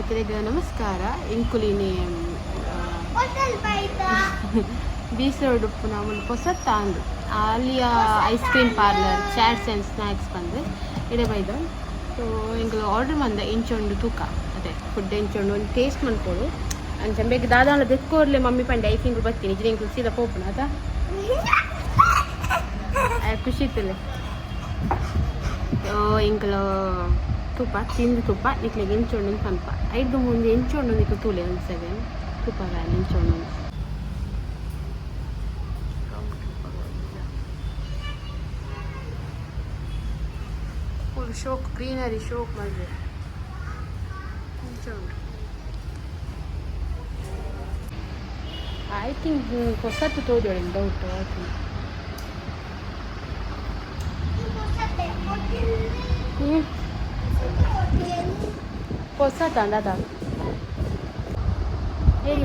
ಮಾತೆರೆಗ್ ನಮಸ್ಕಾರ. ಎಂಕುಲಿನಿ ಬೀಸರೋಡ್ ಉಪ್ಪುನ ಮೂಲು ಪೊಸತ್ತಾಂದ್ Aliya ice cream parlour, chats and snacks ಪಂದ್ ಇಡೆ ಬೈದ. ಸೊ ಎಂಕುಲು ಆರ್ಡರ್ ಮಂದ, ಎಂಚ ಉಂಡು ತೂಕ. ಅದೇ ಫುಡ್ ಎಂಚ ಉಂಡು ಒಂದು ಟೇಸ್ಟ್ ಮನ್ಪೊಡು. ಅಂಚ ಬೇಗ ದಾದಾಂಡ ದೆಕ್ಕೋರ್ಲೆ ಮಮ್ಮಿ ಪಂಡೆ, ಐಕ್ ಎಂಕುಲು ಬತ್ತೀನಿ. ಇಜ್ಜಿ ಎಂಕುಲು ಸೀದಾ ಪೋಪುನ ಅತ. ಖುಷಿ ಇತ್ತಲೆ. ಸೊ ಎಂಕುಲು ತೂಪ, ತಿಂದು ತೂಪ, ನಿಕ್ಲೆಗ್ ಎಂಚ ಉಂಡು ಪನ್ಪ. ಐದು ಮುಂದೆ ಎಂಚ ಉಂಡು ನಿಕ್ಲು ತೂಲೆ. ಒಂದು ಸೆಕೆಂಡ್, ತೂಪ ಎಂಚ ಉಂಡು. ಫುಲ್ ಶೋಕ್, ಗ್ರೀನರಿ ಶೋಕ್ ಮಲ್ದೆ ಎಂಚ ಉಂಡು. I think ಹೊಸತು ತೋಜೋಳಿ, ಡೌಟ್ I think. ಹೊಸತ ಅಂದಾದ.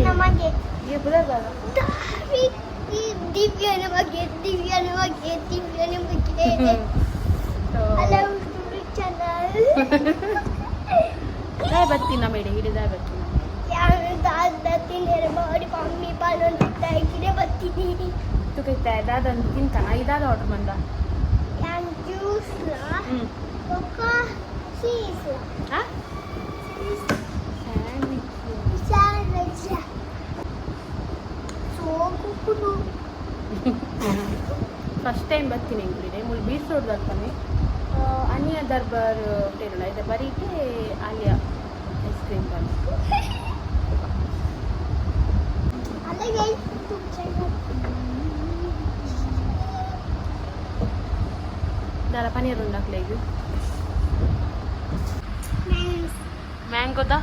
ನಮಗೆ ಈ ಪುದರ್ ದಾದ? ದಿವ್ಯ ನಮಗೆ, ದಿವ್ಯ ನಮಗೆ, ದಿವ್ಯ ನಮಗೆ. Hello channel. ದಾಯ ಬತ್ತೀನಿ ನಮ್ಮ ಇಡೆ, ದಾಯ ಬತ್ತೀನಿ? ಯಾರು ದಾದ ತಿನ್ನಿರ ಮಾಡಿ ಮಮ್ಮಿ ಪಾಲೊಂದಿದ್ದ ಗಿಡ ಬತ್ತೀನಿ. ತುಕೈತೆ ದಾದ ತಿಂತಾನ. ಇದಾದ ಆರ್ಡರ್ ಬಂದ. ಯಾನ್ ಜ್ಯೂಸ್ ಬೊಕ್ಕ ಚೀಸ್. ಹಾ. ಚೀಸ್. ಸ್ಯಾಂಡ್ವಿಚ್. ಸ್ಯಾಂಡ್ವಿಚ್ ಸೋಕು. ಫಸ್ಟ್ ಟೈಮ್ ಬರ್ತೀನಿ ಎಂಕುಲಿಡೆ. ಮುಲ್ ಬೀಚ್ ರೋಡ್ ಬರ್ತಾನೆ ಅನಿಯ ದರ್ಬಾರ್ ಹೋಟೆಲ್ ಇದೆ ಬರೀಕೆ ಆಲಿಯಾ ಐಸ್ ಕ್ರೀಮ್ ಬಂದು. ಅಲ್ಲಿಗೆ. ದಾಲ ಪನೀರ್ ಉಂಡಾಕ್ಲೆಗ್ ಮ್ಯಾಂಗೋದ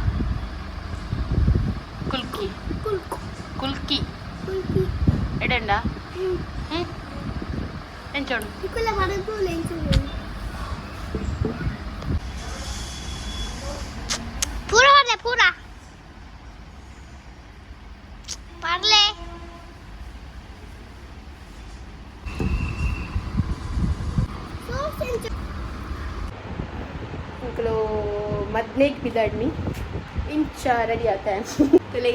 ಕುಲ್ಕಿ. ಕುಲ್ಕು. ಕುಲ್ಕಿ. ಕುಲ್ಕಿ. ಎಡೆಂಡ? ಹ್ಞೂ, ಎಂಚ ಉಂಡು? ಇಕ್ಕುಲ ಹಡಗು ಲೆನ್ಸು ಪೂರ ಹೊರಲೆ ಪೂರ ಪರ್ಲೆ. ಇಂಕುಲು ಮದ್ಮೇಗ್ ಪಿದಾಡ್ನಿ, ಇಂಚ ರೆಡಿ ಆತ. ತುಲೆ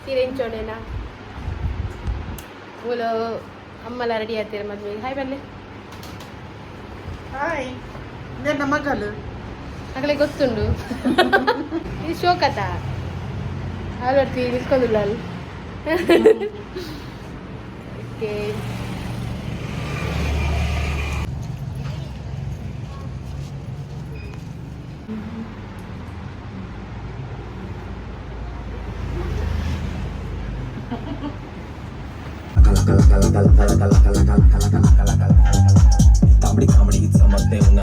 ಸೀರೆ ಇಂಚೋಣೇನಾ. ಮೂಲು ಅಮ್ಮಲ ರೆಡಿ ಆತೀರ ಮದ್ವೆಗೆ. ಹಾಯ್ ಬನ್ನಿ. ಹಾಯ್, ನನ್ನ ಮಗಳು. ಆಗಲೇ ಗೊತ್ತುಂಡು. ಇದು ಶೋಕತ ಹಾಲು ನಿಲ್ಕೋದಿಲ್ಲ ಅಲ್ಲಿ. ಓಕೆ. ಕಾಮಿಡಿ ಕಾಮಿಡಿ ಸಮತ್ತೆ ಉನ್ನ.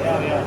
ಯಾವ ಯಾವ.